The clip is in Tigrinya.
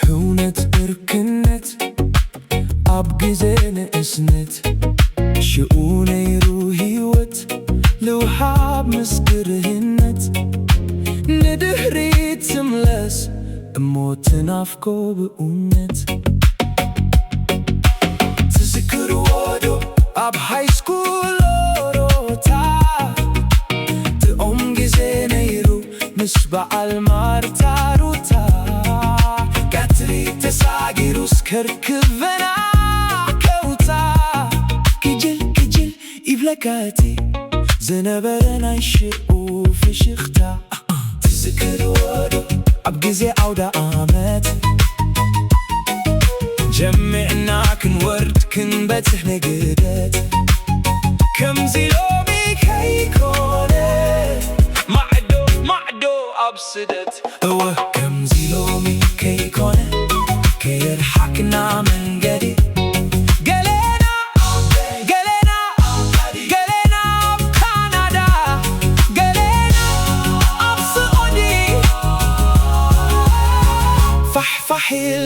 ህውነት እርክነት ኣብ ግዜ ንእስነት፣ ሽኡ ነይሩ ህይወት ልውሃብ ምስ ግርህነት፣ ንድሕሪት ትምለስ እሞ ትናፍቆ ብእውነት። ትዝክርዎ ዶ ኣብ ሃይስኩል ሎሮታ፣ ጥዑም ግዜ ነይሩ ምስ በዓል ማርታ ሩታ። ቀትሪ ተሳጊሩ ስከርክበና ከውታ፣ ክጅል ክጅል ይብለካ እቲ ዝነበረ ናይ ሽኡ ፍሽኽታ። ትዝክርዎ ዶ ኣብ ግዜ ኣውደ ኣመት፣ ጀሚዕና ክንወርድ ክንበጽሕ ንግደት። ከምዚ ሎሚ ከይኮነ፣ ማዕዶ ማዕዶ ኣብ ስደት። እወ ከምዚ ሎሚ ከይኮነ፣ ከየርሓቅና መንገዲ። ገለና፣ ገለና፣ ገለና ኣብ ካናዳ፣ ገለና ኣብ ስዑዲ። ፋሕ ፋሕ ኢል